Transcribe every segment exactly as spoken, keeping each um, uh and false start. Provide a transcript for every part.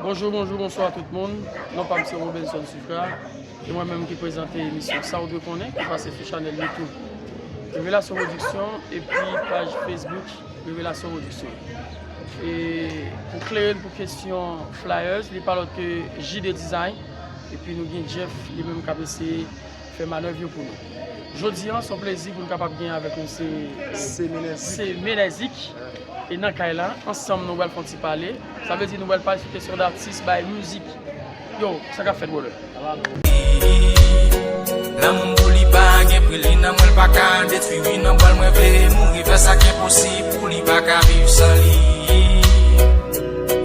Bonjou, bonjou, bonswa tout moun. Non pa m se Robinson Sucre. Se mwen menm ki prezante emisyon Sa w dwe konnen, ki pase sou chanèl YouTube Revelasyon Production epi paj Facebook Revelasyon Production. E pou klere n pou kesyon flyers, li pa lòt ke J D Design. Epi nou gen Jeff, li menm k ap eseye fè manèv yo pou nou. Jodi an, se yon plezi pou n kapab gen avèk nou se Semenèzik. Semenèzik. E nan kay la, ansanm nou pral fè yon ti pale. Sa vle di nou pral pale sou kesyon datis, bay mizik. Yo, sa k ap fèt, brother? Lanmou m pou li pa gen pri, li nan mwen, l pa ka detwi, wi, nan bwal mwen vle mouri, fè sa k enposib pou li, pa ka viv san li.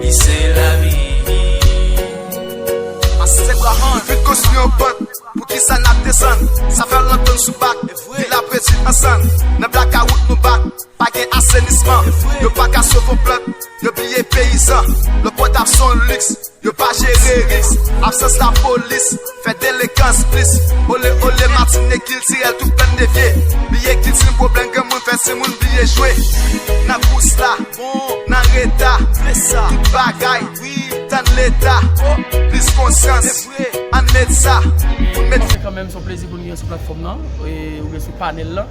Li se lavi. Li vin konstwi yon pant, poukisa n ap desann? Sa fè lontan n sou bak, vil ap redi ansanm. Nan blakawout nou bat, pa gen asenisman. Yo pa ka sove yon plant, yo bliye peyizan. Lòt bò t ap se yon liks, yo pa jere risk. Absans lapolis fè delenkans plis. Ole, ole, Matinik kiltirèl, tout blan devye. Bliye kilti n, pwoblèm granmoun fè timoun bliye jwe. Nan kous la, nan reta, tout bagay, tann Leta. Plis konsyans, ann met sa, pou n met. Kanmenm, se yon plezi pou nou gen sou platfòm nan, e, oubyen sou panèl lan.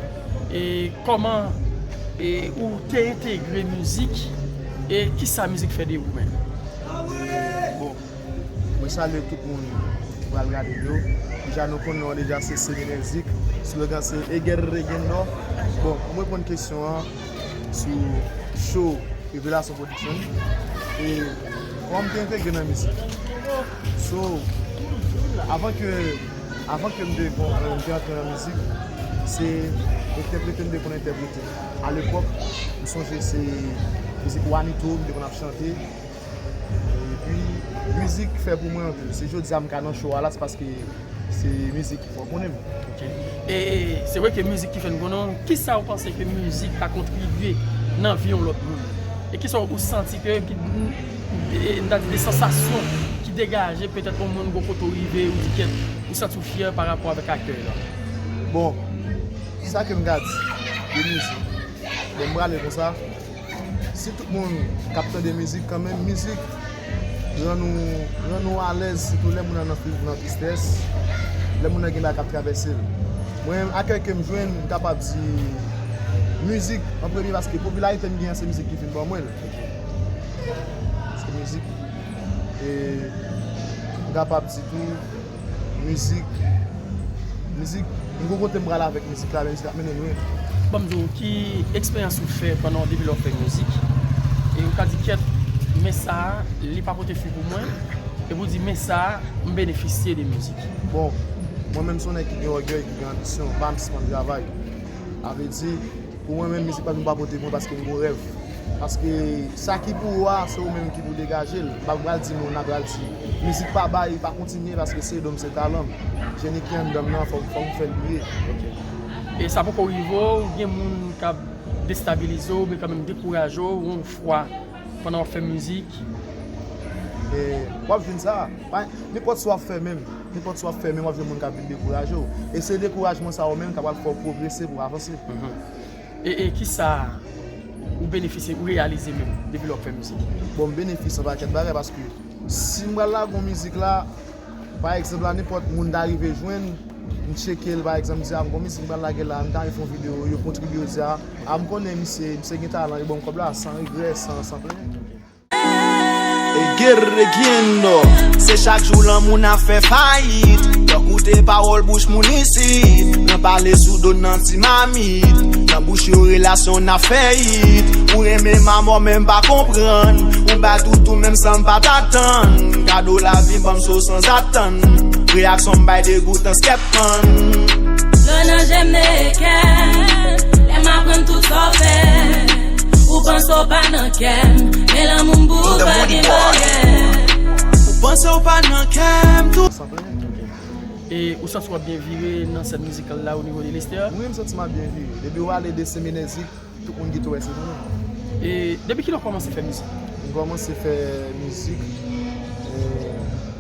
E kòman, e, ou te entegre mizik, e kisa mizik fè de ou menm? Bon, mwen salye tout moun ki pral gade yo. Deja nou konn non an deja, se Semenèzik. Slogan se Eger Regen Nò. Bon, pou m reponn kesyon an, sou show Revelasyon Production. E kòman m te entegre nan mizik? So, avan ke, avan ke m te kon, m te antre nan mizik, se entèprete m te konn entèprete. Alepòk, m sonje se mizik Wanito, m te konn ap chante. Epi, mizik fè pou mwen anpil. Si jodi a m ka nan show a la, se paske se mizik ki fè w konnen m. Ok. E, e, se vre ke mizik ki fè n konnen w. Kisa w panse ke mizik ka kontribye nan vi yon lòt moun? E kisa w santi ke, ki, e, n ta di de sansasyon ki degaje petèt yon moun gon kote w rive, ou di kèt, ou santi w fyè pa rapò avèk aktè la? Bon, sa ke m ka di de mizik. Bon, m prale konsa. Si tout moun k ap tande mizik kanmenm, mizik rann ou, rann ou alèz, sitou lè moun nan nan, nan tristès, lè moun nan gen bagay k ap travèse l. Mwen menm, akèy ke m jwenn, m kapab di mizik an premye, paske popilarite m gen an, se mizik ki fin ban mwen l. Se mizik. E m kapab di tou, mizik, mizik, m gon kote m pral avèk mizik la, men mizik la ap mennen m lwen. Ban m di w, ki eksperyans ou fè pandan w depi lè w fè mizik? E ou ka di, kèt, men sa a, li pa pote fwi pou mwen. Epi w di, men sa a, m benefisye de mizik. Bon, mwen menm se yon nèg ki gen ògèy, ki gen anbisyon, m pa janm sispann travay. Sa vle di, pou mwen menm, mizik pa vin pa pote mwen paske m gon rèv. Paske sa ki pou ou a, se ou menm ki pou degaje l. M pa pral di moun nan pral di mizik pa bay, pa kontinye paske se don m, se talan m. Jeni ki anndan m nan, fòk, fòk m fè l briye. Ok. E sa poko rive w, gen moun k ap destabilize w, oubyen kanmenm dekouraje w, yon fwa pandan w ap fè mizik? E w ap jwenn sa. Pa, nenpòt sa w ap fè menm, nenpòt sa w ap fè menm, w ap jwenn moun k ap vin dekouraje w. E se dekourajman sa yo menm k ap pral fè w pwogrese pou w avanse. Mhm. E, e kisa ou benefisye, ou reyalize menm depi lè w ap fè mizik? Bon, m benefisye yon pakèt bagay paske si m pral lage yon mizik la, pa egzanp la, nenpòt moun ta rive jwenn, m tcheke l, pa egzanp, m di, a, m gon mizik m pral lage la, m ta anvi fè yon videyo, yo kontribye, yo di, a, a, m konnen misye, misye gen talan, yo ban m kòb la, san regrè, san, san plenyen. E Gerre Guindo, se chak jou lanmou n ap fè fayit. Lè w koute pawòl bouch moun isit, nan pale sou do n nan ti mamit. Nan bouch yo relasyon n ap fè yit. Ou renmen m amò men m pa konprann. Ou bay tout ou menm san m pa t atann. Kado lavi m ban m so sanzatann. Reyaksyon m bay degoutans kèk pann. Dlo nan je m neye kè m, lè m aprann tout sa w fè. Ou panse w pa nan kè m, men lanmou m pou ou pa gen baryè. Ou panse w pa nan kè m tou. E ou santi w ap byen vire nan sèn mizikal la o nivo de Lestè? Wi, m santi m ap byen vire. Depi w pale de Semenèzik, tout moun gentan wè se nou menm. E depi kilè w kòmanse fè mizik? M kòmanse fè mizik, e,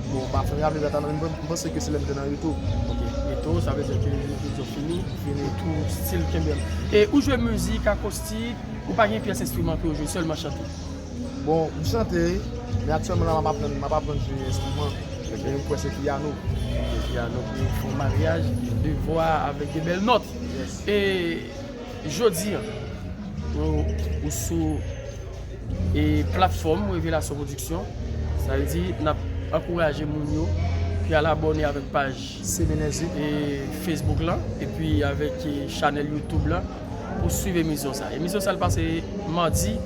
bon, m pa fin raple dat la, men m panse ke se lè m te nan Reto. Ok, Reto, sa vle di ke Reto fini, fini, tout stil kenbe l. E ou jwe mizik akostik, ou pa gen pyès enstriman ke w jwe, sèlman chante? Bon, m chante, Men aktyèlman la, m ap aprann, m ap aprann jwe enstriman. Men m kwè se pyano. Pyano pou fè yon maryaj de vwa avèk de bèl nòt. E jodi a, ou, ou sou e platfòm Revelasyon Production. Sa vle di, n ap ankouraje moun yo pou y al abòne avèk paj Seminèzik e Facebook lan, epi avèk e chanèl YouTube lan pou swiv emisyon sa. Emisyon sa l pase madi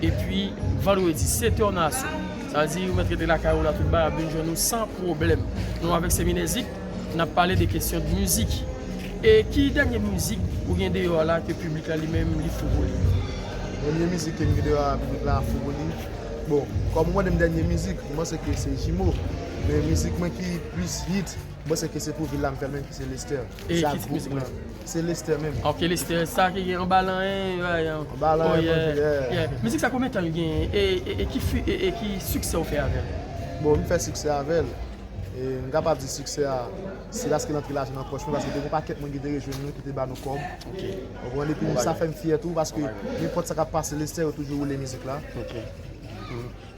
epi vandredi, sèt è nan aswè. Sa vle di, ou mèt rete lakay ou la tout bagay ap vin jwenn ou san pwoblèm. Nou avèk Seminèzik, n ap pale de kesyon de mizik. E ki dènye mizik ou gen deyò a la ke piblik la li menm li fou pou li? Dènye mizik ke m gen deyò a, piblik la fou pou li. Bon, kòm ou mande m dènye mizik, m panse ke se Jimo. Men mizik mwen ki plis hit, m panse ke se pou vil la m fè l menm ki se Lestè. E sa ki gwoup mizik mwen. Se Lestè menm. Ok, Lestè, sa ki gen anba lan, en, en, en. Anba lan, oh, en, yeah, yeah. Mizik sa konbyen tan li gen? E, e, e ki fi, e, e ki siksè ou fè avè l? Bon, m fè siksè avè l. E m kapab di siksè a, se paske l antre lajan nan pòch mwen, paske te gen yon pakèt moun ki te rejwenn nou, ki te ba nou kòb. Ok. Ou konprann? Epi sa fè m fyè tou, paske nenpòt sa k ap pase Lestè, yo toujou woule mizik la. Ok.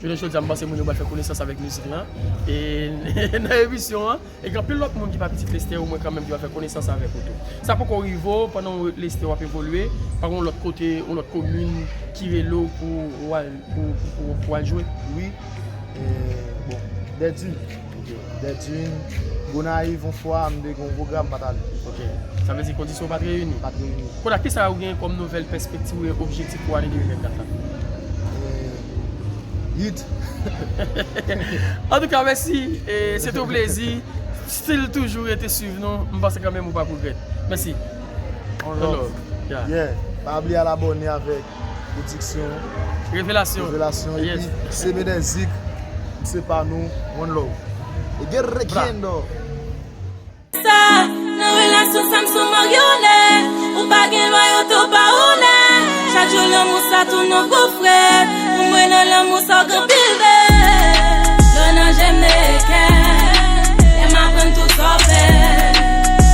Jounen jodi a, m panse moun yo pral fè konesans avèk mizik lan. E nan emisyon an, e gen anpil lòt moun ki pa pitit Lestè, omwen kanmenm ki pral fè konesans avèk ou tou. Sa poko rive w, pandan w Lestè w ap evolye, pa gen yon lòt kote, yon lòt komin ki rele w pou w al, pou, pou, pou, pou w al jwe? Wi. E, bon, Dèdin. Ok. Dèdin, Gonayiv, yon fwa, m te gen yon pwogram, m pa t ale. Ok. Sa vle di kondisyon pa t reyini? Pa t reyini. Kounye a, kisa ou gen kòm nouvèl pèspektiv e objektif pou ane de mil vennkat la? E, hit. Antouka, mèsi. E, se te yon plezi. Still toujou rete swiv nou. M panse kanmenm ou p ap regrèt. Mèsi. On love. Yeah. Yeah. Pa bliye al abòne avèk Pwodiksyon Revelasyon. Revelasyon. Yes. Epi Seminèzik, se pa nou, one love. E gen rekyendo. Sa, nan relasyon sa m sou maryonèt. Ou pa gen lwayote, ou pa onèt. Chak jou lanmou sa tounen yon gwo frèt. Pou mwen nan lanmou sa w gen anpil dèt. Lè w nan je m neye kè, e m aprann tout sa w fè.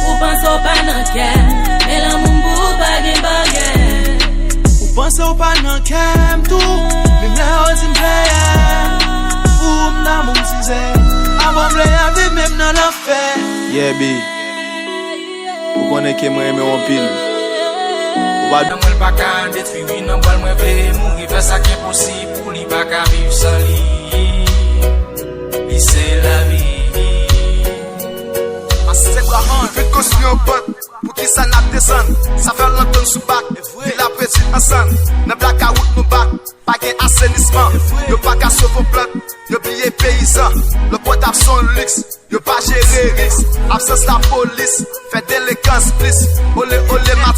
Ou panse w pa nan kè m, men lanmou m pou ou pa gen baryè. Ou panse w pa nan kè m tou, menm lè yo di m veye. Ou m damou m size, avan m vle lavi menm nan lanfè. Yeah, B. Ou konnen ke mwen renmen w anpil. Ou pa nan mwen l pa ka detwi, wi, nan bwal mwen vle mouri, fè sa k enposib pou li pa ka viv san li. Li se lavi. Li fè kò s li yon pant, poukisa n ap desann? Sa fè lontan n sou bak, vil ap redi ansanm. Nan blakawout nou bak, pa gen asenisman. Yo pa ka sove yon plant, yo bliye peyizan. Lòt pòt ap se yon liks, yo pa jere risk. Absans lapolis fè delekans plis. Ole, ole, m ap